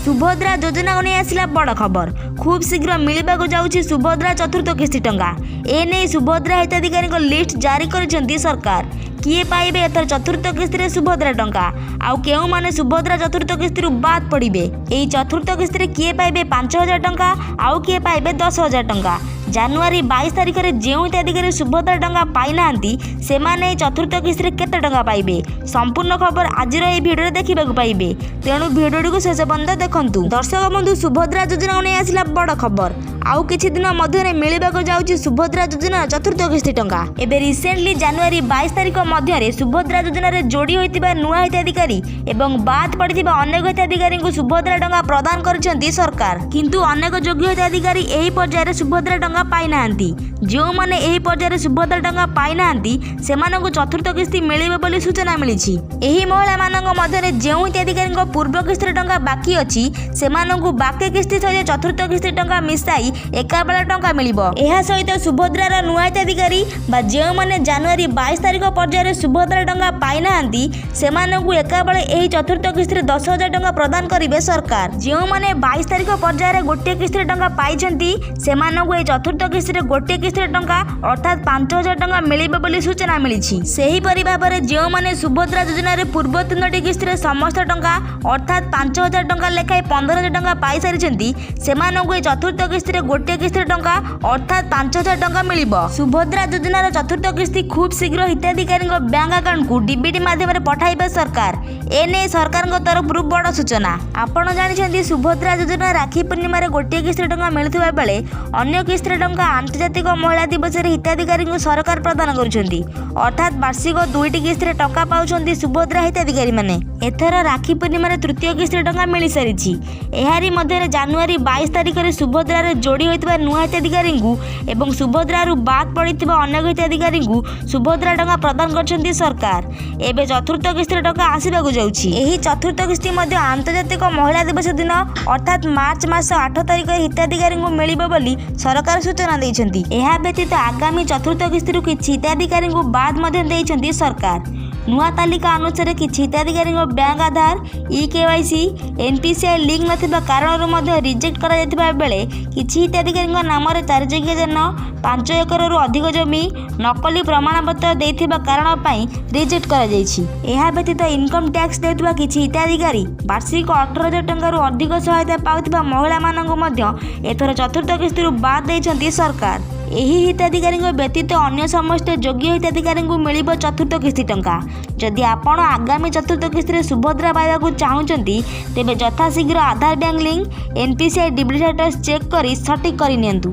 ସୁଭଦ୍ରା ଯୋଜନାକୁ ନେଇ ଆସିଲା ବଡ଼ ଖବର। ଖୁବ୍ ଶୀଘ୍ର ମିଳିବାକୁ ଯାଉଛି ସୁଭଦ୍ରା ଚତୁର୍ଥ କିସ୍ତି ଟଙ୍କା। ଏନେଇ ସୁଭଦ୍ରା ହିତାଧିକାରୀଙ୍କ ଲିଷ୍ଟ ଜାରି କରିଛନ୍ତି ସରକାର। କିଏ ପାଇବେ ଏଥର ଚତୁର୍ଥ କିସ୍ତିରେ ସୁଭଦ୍ରା ଟଙ୍କା, ଆଉ କେଉଁମାନେ ସୁଭଦ୍ରା ଚତୁର୍ଥ କିସ୍ତିରୁ ବାଦ୍ ପଡ଼ିବେ? ଏହି ଚତୁର୍ଥ କିସ୍ତିରେ କିଏ ପାଇବେ 5000 ଟଙ୍କା, ଆଉ କିଏ ପାଇବେ 10,000 ଟଙ୍କା? ଜାନୁଆରୀ 22 ତାରିଖରେ ଯେଉଁ ହିତାଧିକାରୀ ସୁଭଦ୍ରା ଟଙ୍କା ପାଇନାହାନ୍ତି, ସେମାନେ ଏହି ଚତୁର୍ଥ କିସ୍ତିରେ କେତେ ଟଙ୍କା ପାଇବେ? ସମ୍ପୂର୍ଣ୍ଣ ଖବର ଆଜିର ଏହି ଭିଡ଼ିଓରେ ଦେଖିବାକୁ ପାଇବେ। ତେଣୁ ଭିଡ଼ିଓଟିକୁ ଶେଷ ପର୍ଯ୍ୟନ୍ତ ଦେଖନ୍ତୁ। ଦର୍ଶକ ବନ୍ଧୁ, ସୁଭଦ୍ରା ଯୋଜନାକୁ ନେଇ ଆସିଲା ବଡ଼ ଖବର। ଆଉ କିଛି ଦିନ ମଧ୍ୟରେ ମିଳିବାକୁ ଯାଉଛି ସୁଭଦ୍ରା ଯୋଜନାର ଚତୁର୍ଥ କିସ୍ତି ଟଙ୍କା। ଏବେ ରିସେଣ୍ଟଲି ଜାନୁଆରୀ 22 ତାରିଖ ମଧ୍ୟରେ ସୁଭଦ୍ରା ଯୋଜନାରେ ଯୋଡ଼ି ହୋଇଥିବା ନୂଆ ହିତାଧିକାରୀ ଏବଂ ବାଦ୍ ପଡ଼ିଥିବା ଅନେକ ହିତାଧିକାରୀଙ୍କୁ ସୁଭଦ୍ରା ଟଙ୍କା ପ୍ରଦାନ କରିଛନ୍ତି ସରକାର। କିନ୍ତୁ ଅନେକ ଯୋଗ୍ୟ ହିତାଧିକାରୀ ଏହି ପର୍ଯ୍ୟାୟରେ ସୁଭଦ୍ରା ଟଙ୍କା ପାଇନାହାନ୍ତି। ଯେଉଁମାନେ ଏହି ପର୍ଯ୍ୟାୟରେ ସୁଭଦ୍ରା ଟଙ୍କା ପାଇନାହାନ୍ତି, ସେମାନଙ୍କୁ ଚତୁର୍ଥ କିସ୍ତି ମିଳିବ ବୋଲି ସୂଚନା ମିଳିଛି। ଏହି ମହିଳାମାନଙ୍କ ମଧ୍ୟରେ ଯେଉଁ ହିତାଧିକାରୀଙ୍କ ପୂର୍ବ କିସ୍ତିର ଟଙ୍କା ବାକି ଅଛି, ସେମାନଙ୍କୁ ବାକି କିସ୍ତି ସହିତ ଚତୁର୍ଥ କିସ୍ତି ଟଙ୍କା ମିଶାଇ ଏକାବେଳେ ଟଙ୍କା ମିଳିବ। ଏହା ସହିତ ସୁଭଦ୍ରାର ନୂଆ ହିତାଧିକାରୀ ବା ଯେଉଁମାନେ ଜାନୁଆରୀ 22 ତାରିଖ ପର୍ଯ୍ୟାୟରେ ସୁଭଦ୍ରା ଟଙ୍କା ପାଇନାହାନ୍ତି, ସେମାନଙ୍କୁ ଏକାବେଳେ ଏହି ଚତୁର୍ଥ କିସ୍ତିରେ 10,000 ଟଙ୍କା ପ୍ରଦାନ କରିବେ ସରକାର। ଯେଉଁମାନେ 22 ତାରିଖ ପର୍ଯ୍ୟାୟରେ ଗୋଟିଏ କିସ୍ତିରେ ଟଙ୍କା ପାଇଛନ୍ତି, ସେମାନଙ୍କୁ ଏହି ଚତୁର୍ଥ କିସ୍ତିରେ ଗୋଟିଏ କିସ୍ତିରେ ଟଙ୍କା, ଅର୍ଥାତ୍ 5000 ଟଙ୍କା ମିଳିବ ବୋଲି ସୂଚନା ମିଳିଛି। ସେହିପରି ଭାବରେ ଯେଉଁମାନେ ସୁଭଦ୍ରା ଯୋଜନାରେ ପୂର୍ବ ତିନୋଟି କିସ୍ତିରେ ସମସ୍ତ ଟଙ୍କା, ଅର୍ଥାତ୍ 5000 ଟଙ୍କା ଲେଖାଏଁ 15,000 ଟଙ୍କା ପାଇସାରିଛନ୍ତି, ସେମାନଙ୍କୁ ଏହି ଚତୁର୍ଥ କିସ୍ତିରେ ଗୋଟିଏ କିସ୍ତିରେ ଟଙ୍କା, ଅର୍ଥାତ୍ 5000 ଟଙ୍କା ମିଳିବ। ସୁଭଦ୍ରା ଯୋଜନାର ଚତୁର୍ଥ କିସ୍ତି ଖୁବ୍ ଶୀଘ୍ର ହିତାଧିକାରୀଙ୍କ ବ୍ୟାଙ୍କ ଆକାଉଣ୍ଟକୁ ଡିବିଟି ମାଧ୍ୟମରେ ପଠାଇବେ ସରକାର। ଏନେଇ ସରକାରଙ୍କ ତରଫରୁ ବଡ଼ ସୂଚନା। ଆପଣ ଜାଣିଛନ୍ତି, ସୁଭଦ୍ରା ଯୋଜନା ରାକ୍ଷୀ ପୂର୍ଣ୍ଣିମାରେ ଗୋଟିଏ କିସ୍ତିର ଟଙ୍କା ମିଳୁଥିବା ବେଳେ ଅନ୍ୟ କିସ୍ତିର ଟଙ୍କା ଆନ୍ତର୍ଜାତିକ ମହିଳା ଦିବସରେ ହିତାଧିକାରୀଙ୍କୁ ସରକାର ପ୍ରଦାନ କରୁଛନ୍ତି। ଅର୍ଥାତ୍ ବାର୍ଷିକ ଦୁଇଟି କିସ୍ତିରେ ଟଙ୍କା ପାଉଛନ୍ତି ସୁଭଦ୍ରା ହିତାଧିକାରୀମାନେ। ଏଥର ରାକ୍ଷୀ ପୂର୍ଣ୍ଣିମାରେ ତୃତୀୟ କିସ୍ତିର ଟଙ୍କା ମିଳିସାରିଛି। ଏହାରି ମଧ୍ୟରେ ଜାନୁଆରୀ 22 ତାରିଖରେ ସୁଭଦ୍ରାରେ ଯୋଡ଼ି ହୋଇଥିବା ନୂଆ ହିତାଧିକାରୀଙ୍କୁ ଏବଂ ସୁଭଦ୍ରାରୁ ବାଦ୍ ପଡ଼ିଥିବା ଅନେକ ହିତାଧିକାରୀଙ୍କୁ ସୁଭଦ୍ରା ଟଙ୍କା ପ୍ରଦାନ କରିଛନ୍ତି ସରକାର। ଏବେ ଚତୁର୍ଥ କିସ୍ତିର ଟଙ୍କା ଆସିବାକୁ ଯାଉଛି। ଏହି ଚତୁର୍ଥ କିସ୍ତି ମଧ୍ୟ ଆନ୍ତର୍ଜାତିକ ମହିଳା ଦିବସ ଦିନ, ଅର୍ଥାତ୍ ମାର୍ଚ୍ଚ ମାସ 8 ତାରିଖରେ ହିତାଧିକାରୀଙ୍କୁ ମିଳିବ ବୋଲି ସରକାର ସୂଚନା ଦେଇଛନ୍ତି। ଏହା ବ୍ୟତୀତ ଆଗାମୀ ଚତୁର୍ଥ କିସ୍ତିରୁ କିଛି ହିତାଧିକାରୀଙ୍କୁ ବାଦ୍ ମଧ୍ୟ ଦେଇଛନ୍ତି ସରକାର। ନୂଆ ତାଲିକା ଅନୁସାରେ କିଛି ହିତାଧିକାରୀଙ୍କ ବ୍ୟାଙ୍କ ଆଧାର, ଇ କେୱାଇସି, ଏନ୍ପିସିଆଇ ଲିଙ୍କ ନଥିବା କାରଣରୁ ମଧ୍ୟ ରିଜେକ୍ଟ କରାଯାଇଥିବା ବେଳେ କିଛି ହିତାଧିକାରୀଙ୍କ ନାମରେ ଚାରିଚକିଆ ଯାନ, 5 ଏକରରୁ ଅଧିକ ଜମି, ନକଲି ପ୍ରମାଣପତ୍ର ଦେଇଥିବା କାରଣ ପାଇଁ ରିଜେକ୍ଟ କରାଯାଇଛି। ଏହା ବ୍ୟତୀତ ଇନକମ୍ ଟ୍ୟାକ୍ସ ଦେଉଥିବା କିଛି ହିତାଧିକାରୀ, ବାର୍ଷିକ 18,000 ଟଙ୍କାରୁ ଅଧିକ ସହାୟତା ପାଉଥିବା ମହିଳାମାନଙ୍କୁ ମଧ୍ୟ ଏଥର ଚତୁର୍ଥ କିସ୍ତିରୁ ବାଦ୍ ଦେଇଛନ୍ତି ସରକାର। ଏହି ହିତାଧିକାରୀଙ୍କ ବ୍ୟତୀତ ଅନ୍ୟ ସମସ୍ତ ଯୋଗ୍ୟ ହିତାଧିକାରୀଙ୍କୁ ମିଳିବ ଚତୁର୍ଥ କିସ୍ତି ଟଙ୍କା। ଯଦି ଆପଣ ଆଗାମୀ ଚତୁର୍ଥ କିସ୍ତିରେ ସୁଭଦ୍ରା ପାଇବାକୁ ଚାହୁଁଛନ୍ତି, ତେବେ ଯଥାଶୀଘ୍ର Aadhaar bank link, NPCI DBT status check କରି ସଠିକ୍ କରିନିଅନ୍ତୁ।